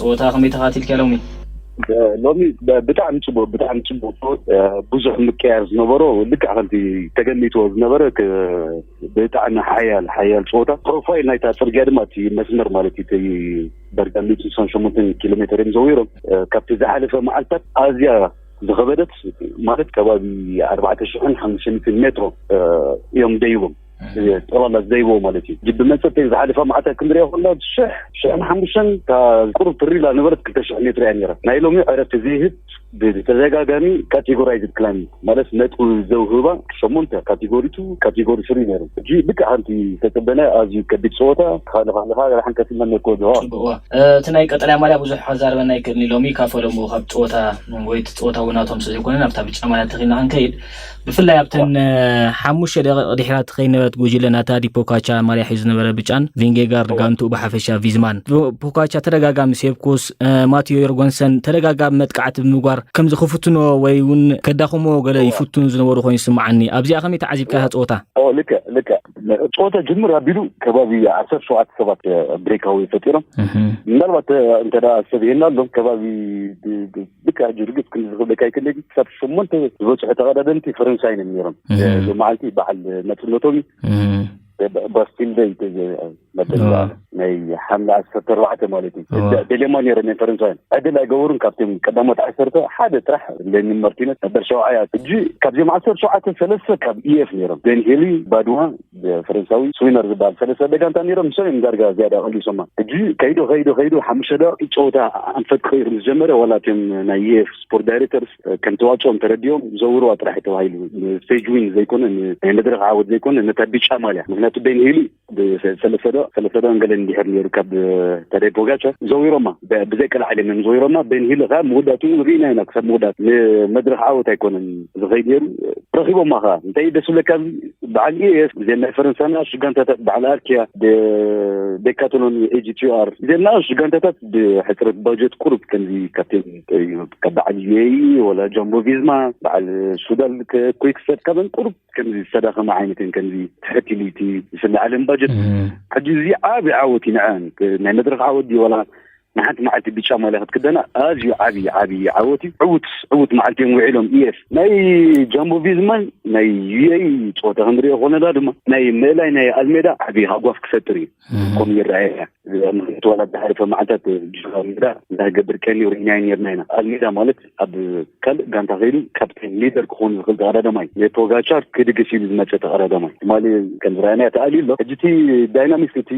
ጸወታ ከመይ ተኻቲልካ ሎሚ? ሎሚ ብጣዕሚ ጽቡቅ፣ ብጣዕሚ ጽቡቅ። ብዙሕ ምቅያር ዝነበሮ፣ ልክዕ ከምቲ ተገሚትዎ ዝነበረ፣ ብጣዕሚ ሓያል ሓያል ጸወታ። ፕሮፋይል ናይታ ጽርግያ ድማ፣ እቲ መስመር ማለት እዩ፣ እቲ ዳርጋ ሚእትን ሸሞንተን ኪሎ ሜተር እዮም ዘዊሮም። ካብቲ ዝሓለፈ መዓልታት ኣዝያ ዝኸበደት፣ ማለት ከባቢ ኣርባዕተ ሽሕን ሓሙሽተ ሚእትን ሜትሮ እዮም ደይቦም። ጠቕላላ ዝደይቦ ማለት እዩ። ጅቢ መጸት ዝሓለፈ መዓልታት ክንሪኦ ከለና ሽሕ፣ ሽሕን ሓሙሽተን፣ ቁሩብ ትሪላ ነበረት፣ ክልተ ሽሕ ሜትሮ እያ ነይራ። ናይ ሎሚ ዕረፍቲ ዘይህብ፣ ብተደጋጋሚ ካቴጎራይዝድ ክላይምብ ማለት ነጥቢ ዘውህባ ሸሞንተ ካቴጎሪ ቱ፣ ካቴጎሪ ስሪ ነይሩ። ሕጂ ልክዕ ከምቲ ዝተጸበነ ኣዝዩ ከቢድ ጸወታ፣ ተኻልኻ ኣለኻ፣ ገለ ሓንቀስ ኢልና ነኮ ድዋ። ጽቡቕ። እቲ ናይ ቀጠልያ ማልያ ብዙሕ ከዛርበና ኣይክእልን እዩ። ሎሚ ካፈ ደሞ ካብ ጸወታ ወይ እቲ ጸወታ እውን ናቶም ስለ ዘይኮነ ናብታ ብጫ ማልያ ተኺልና ክንከይድ፣ ብፍላይ ኣብተን ሓሙሽተ ደቂቕ ድሕራ ትኸይድ ነበረት ጉጅለ ናታ ዲፖካቻ ማልያ ሒዙ ነበረ ብጫን ቪንጌጋርድ ጋንቱ ብሓፈሻ ቪዝማን። ፖካቻ ተደጋጋሚ ሴብኩስ፣ ማቲዮ ዮርጎንሰን ተደጋጋሚ መጥቃዕቲ ብምግባር ከም ዝኽፍትኖ ወይ እውን ከዳኽሞ ገለ ይፍትኑ ዝነበሩ ኮይኑ ይስምዓኒ። ኣብዚኣ ከመይ ተዓዚብካ እታ ጸወታ? ኦ፣ ልክዕ፣ ልክዕ። ጸወታ ጅምር ኣቢሉ ከባቢ ዓሰርተ ሸውዓተ ሰባት ብሬካዊ ፈጢሮም። ምናልባት እንተ ደኣ ሰብ ይሄና ኣሎ ከባቢ ብ-፣ ብ-፣ ልክዕ ሕጂ ርግጽ ክንዲ ዝኽብለካ ኣይክእልን፣ ክሳብ ሸሞንተ ዝበጽሑ ተቐዳደምቲ ፈረንሳይን እዮም ነይሮም። ሎመዓልቲ በዓል ናጽነቶም እዩ። ብ-፣ ባስቲል ደይ ተ-፣ መበል ናይ ሓምለ ዓሰርተ ኣርባዕተ ማለት እዩ። ደልየማ ነይረ ናይ ፈረንሳይን። ዕድል ኣይገበሩን። ካብቶም ቀዳሞት ዓሰርተ ሓደ ጥራሕ ሌኒ ማርቲነስ ነበር ሸውዓያ። ሕጂ ካብዚኦም ዓሰርተ ሸውዓተ ሰለስተ ካብ ኢኤፍ ነይሮም። ቤን ሂሊ፣ ባድዋ፣ ፈረንሳዊ፣ ስዊነር ዝበሃል ሰለስተ ደጋንታ ነይሮም። ንሶም እዮም ዳርጋ ዝያዳ ቀሊሶማ። ሕጂ ከይዱ፣ ከይዱ፣ ከይዱ፣ ሓሙሽተ ደቂቕ ጸወታ ኣንፈት ክኸይድ ምስ ጀመረ፣ ዋላ እቶም ናይ ኢኤፍ ስፖርት ዳይሬክተርስ ከም ተዋጽኦም ተረዲኦም ዘውርዋ ጥራሕ ተባሂሉ። ስቴጅ ዊን ዘይኮነ፣ ን-፣ ናይ መድረኽ ዓወት ዘይኮነ፣ ነታ ቢጫ ማልያ። ምክንያቱ ቤን ሂሊ ብሰለስተ ዶ፣ ሰለስተ ዶ እንገለ እንድሕር ነይሩ ካብ ተደይ ፖጋቻ ዘዊሮማ። ብ-፣ ብዘይ ቀልዓለም እዮም ዘዊሮማ። ቤን ሂሊ ከኣ መወዳእትኡ ርኢና ኢና፣ ክሳብ መወዳእትኡ ንመድረኽ ዓወት ኣይኮነን ዝኸይድ ነይሩ። ረኺቦማ ከኣ። እንታይ ደስ ዝብለካ፣ በዓል ኢኤስ፣ እዘን ናይ ፈረንሳና ሽጋንታታት፣ በዓል ኣርኪያ፣ ደ-፣ ዴካቶሎን፣ ኤጂቲኣር፣ እዘን ንኣሽቱ ጋንታታት ብሕጽረት ባጀት ቁሩብ ከምዚ ካፕቴን፣ ካብ በዓል ዩኤኢ ወላ ጃምቦ ቪዝማ፣ በዓል ሱዳል፣ ከ-፣ ኩይክሰት፣ ካብን ቁሩብ ከምዚ ዝተዳኸመ ዓይነት እየን፣ ከምዚ ትሕት ኢሉ እቲ ዝስለ ዓለም ባጀት። ሕጂ እዚ ዓቢ ዓወት እዩ ንዐን። ናይ መድረኽ ዓወት ድዩ ዋላ ንሓንቲ መዓልቲ ብጫ ማልያ ክትክደና ኣዝዩ ዓቢ፣ ዓቢ ዓወት እዩ። ዕዉት፣ ዕዉት መዓልቲ እዮም ውዒሎም። ኢኤስ ናይ ጃምቦ ቪዝማን ናይ ዩኤኢ ጸወታ ክንሪኦ ከለና ድማ ናይ ምእላይ ናይ ኣልሜዳ ዓቢ ሃጓፍ ክፈጥር እዩ። ከምኡ ይረኣየና። ምክንያቱ ዋላ ዝሓለፈ መዓልታት ሜዳ እንታይ ክገብር ቀንዩ ርኢናዮ ነርና ኢና። ኣልሜዳ ማለት ኣብ ካልእ ጋንታ ከይዱ ካፕቴን ሊደር ክኾን ዝኽእል ተቐዳዳማይ፣ ንፖጋቻር ክድግፍ ኢሉ ዝመጸ ተቐዳዳማይ። ትማሊ ከም ዝረኣናዮ ተኣልዩ ኣሎ። ሕጂ እቲ ዳይናሚክስ እቲ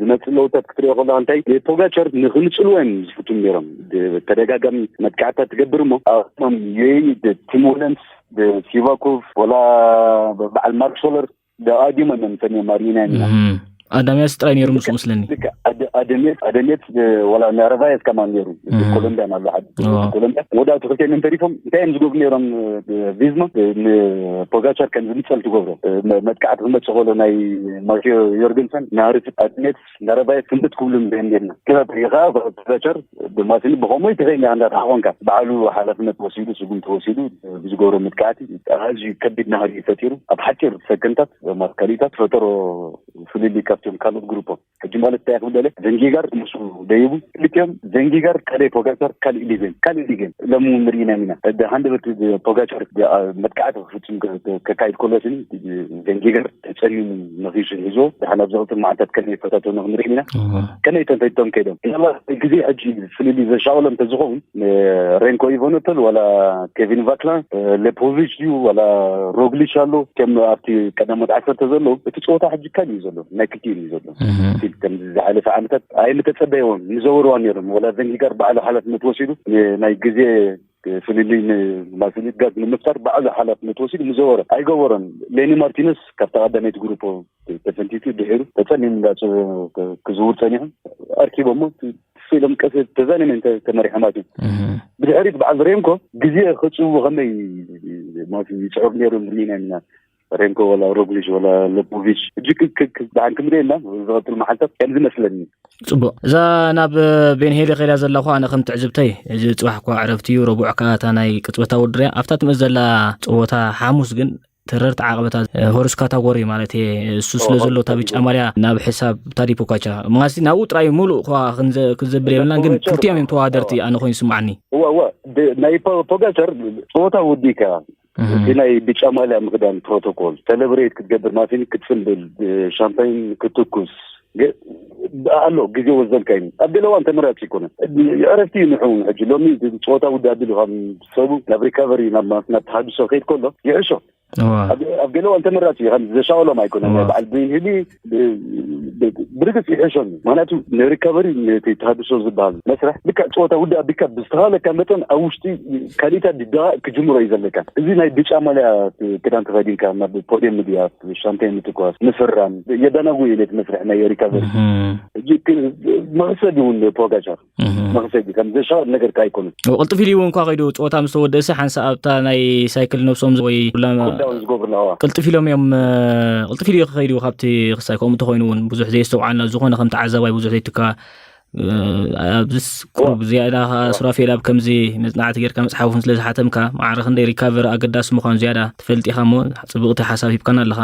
ዝመጽእ ለውጥታት ክትሪኦ ከለኻ እንታይ፣ ንፖጋቻር ንኽንጽልዎ እዮም ዝፍትኑ ነይሮም። ብተደጋጋሚ መጥቃዕትታት ትገብር እሞ፣ ኣብቶም ዩኤኢ ቲም ዊለምስ፣ ሲቫኮቭ፣ ወላ በዓል ማርክ ሶለር ደኣዲሞም እዮም ሰኒዮም ኣርኢና ኢና። ኣዳምያስ ጥራይ ነይሩ ምስ መስለኒ። ልክዕ፣ ኣደ-፣ ኣደምየት፣ ኣደምየት፣ እ፣ ወላ ናርቫየስ ከማን ነይሩ። እቲ ኮሎምብያን ኣሎ ሓደ። እዎ። ኮሎምብያ። ወዳእቱ ክልተ እዮም ተሪፎም። እንታይ እዮም ዝገብሩ ነይሮም፣ እ፣ ቪዝማ? እ፣ ንፖጋቻር ከም ዝምጸል ትገብሮ። እ፣ መ-፣ መጥቃዕቲ ክመጽእ ከሎ ናይ ማቴዮ ዮርገንሰን፣ ናርፍ፣ ኣደምየት፣ ናርቫየስ ክምት ክብሉ ንሪኦም ኔርና። ክለብ ሪኻ ፖጋቻር ብማስኒ ብኸምኡ ተኸይና እንዳተሓኾንካ። ባዕሉ ሓላፍነት ወሲዱ፣ ስጉምቲ ወሲዱ፣ እ፣ ብዝገብሮ መጥቃዕቲ ኣዝዩ ከቢድ ናህሪ ፈጢሩ። ኣብ ሓፂር ሰከንታት፣ ማካሊታ ዝፈጠሮ ፍልልይ ካብቶም ካልኦት ግሩፖም። ሕጂ ማለት እንታይ ክብል ደለ? ቬንጌጋርድ ምስ ደይቡ፣ ክልቲኦም ቬንጌጋርድ ካልእ ፖጋቻር ካልእ ኢሊቬን፣ ካልእ ኢሊቬን። ሎሚ እውን ርኢና ኢና። እቲ ሃንደበት ፖጋቻር መጥቃዕቲ ክፍጽም ከ-፣ ከካይድ ከሎ ስኒ ቬንጌጋርድ ተጸሚሙ ነኺሱ ሒዝዎ። ደሓን ኣብ ዝቕጽል መዓልታት ከመይ ይፈታተኑ ክንርኢ ኢና። እወ። ከመይ ተፈቲቶም ከይዶም። ምናልባት ግዜ ሕጂ ፍልልይ ዘሻቕሎ እንተዝኸውን፣ ሬንኮ ኢቫኖፖል ዋላ ኬቪን ቫክላን፣ ሌፖቪች ድዩ ዋላ ሮግሊች ኣሎ፣ ከም ኣብቲ ቀዳሞት ዓሰርተ ዘለዉ፣ እቲ ጸወታ ሕጂ ካልእ እዩ ዘሎ፣ ናይ ክልቲኡ እዩ ዘሎ። እህ። እቲ ከም ዝሓለፈ ዓመታት ኣይምተጸበይዎን፣ ንዘወርዋ ነይሮም። ዋላ ቬንጌጋርድ ባዕሉ ሓላፍነት ወሲዱ፣ ን-፣ ናይ ግዜ ፍልልይ ን-፣ ማስሊት ጋር ንምፍጣር ባዕሉ ሓላፍነት ወሲዱ ምዘወረ። ኣይገበሮን። ሌኒ ማርቲነስ ካብታ ቀዳመይቲ ግሩፕ ተፈንቲቱ ድሒሩ ተጸሊሙ እንዳ ጸ-፣ ክዝውር ጸኒሑ። ኣርኪቦሞ ስኢሎም ቀስ ተዛኒመን ተ-፣ ተመሪሖም ኣትዮም። እህ። ብድሕሪት በዓል ሬምኮ ግዜ ክጽቡ ከመይ ማለት ይጽዕሩ ነይሮም ርኢና ኢና። ሬምኮ ወላ ሮግሊች ወላ ሎፖቪች። ሕጂ ክ-፣ ክ-፣ ክ-፣ ደሓን ክንሪኦ ኢና ዝቐጽል መዓልታት ከም ዝመስለኒ። ጽቡቕ። እዛ ናብ ቤንሄሊ ከይዳ ዘላ እኳ ኣነ ከም ትዕዝብተይ፣ እዚ ጽባሕ እኳ ዕረፍቲ እዩ፣ ረቡዕ ከኣ እታ ናይ ቅጽበታዊ ውድድር እያ። ኣብታ ትመጽእ ዘላ ጸወታ ሓሙስ ግን ተረርቲ ዓቐበታት ሆርስ ካታጎሪ ማለት እየ። እሱ ስለ ዘሎ እታ ብጫ ማልያ ናብ ሕሳብ ታዲ ፖጋቻር ማሲ ናብኡ ጥራይ ሙሉእ እኳ ክንዘብል የብልናን፣ ግን ክልቲኦም እዮም ተወዳደርቲ ኣነ ኮይኑ ይስምዓኒ። እዋ እዋ፣ ናይ ፖጋቻር ፀወታ ውዲካ እቲ ናይ ብጫ ማልያ ምክዳን ፕሮቶኮል ሰለብሬት ክትገብር ማፊን ክትፅምብል ሻምፓይን ክትኩስ ኣሎ ግዜ ወዘልካ እዩ። ኣብ ገለ እዋን ተመራፂ ይኮነ ዕረፍቲ እዩ ንሕውን ሕጂ ሎሚ ፀወታ ውዲ ኣቢሉ ካብ ሰቡ ናብ ሪካቨሪ ናብ ተሃድሶ ከይድ ከሎ ይዕሾ። ኣብ ገለ እዋን ተመራፂ እዩ ከም ዘሻወሎም ኣይኮነ በዓል ብይን ህሊ ብርግፅ ይሕሾን እዩ። ምክንያቱ ንሪካቨሪ ነቲ ተሃድሶ ዝበሃል መስርሕ ልካ ፀወታ ውዲ ኣቢካ ብዝተኻለካ መጠን ኣብ ውሽጢ ካሊእታት ድዳ ክጅምሮ እዩ ዘለካ። እዚ ናይ ብጫ ማልያ ክዳን ተኸዲንካ ናብ ፖዲየም ምድያብ ሻምፒዮን ምትኳስ ምፍራም የዳናጉ እዩ ነቲ መስርሕ ናይ ሪካቨሪ። ሕጂ መክሰብ እውን ፖጋቻር መክሰብ ከም ዘሻወር ነገር ኣይኮኑን። ቅልጥፍ ኢሉ እውን እንኳ ከይዱ ፀወታ ምስ ተወደእሲ ሓንሳ ኣብታ ናይ ሳይክል ነብሶም ወይ ኩዳውን ዝገብሩ ኣለዋ። ቅልጥፍ ኢሎም እዮም። ቅልጥፍ ኢሉ ከይዱ ካብቲ ክሳይ ከምኡ እንተኮይኑ እውን ብዙሕ ዘየስተውዓልና ዝኾነ ከም ተዓዛባይ ብዙሕ ዘይትካ ኣብዚስ ቁሩብ ዝያዳ ሱራፌል ኣብ ከምዚ መፅናዕቲ ጌርካ መፅሓፍን ስለ ዝሓተምካ ማዕረ ክንደይ ሪካቨሪ ኣገዳሲ ምዃኑ ዝያዳ ትፈልጥ ኢኻ እሞ ፅብቕቲ ሓሳብ ሂብካና ኣለኻ።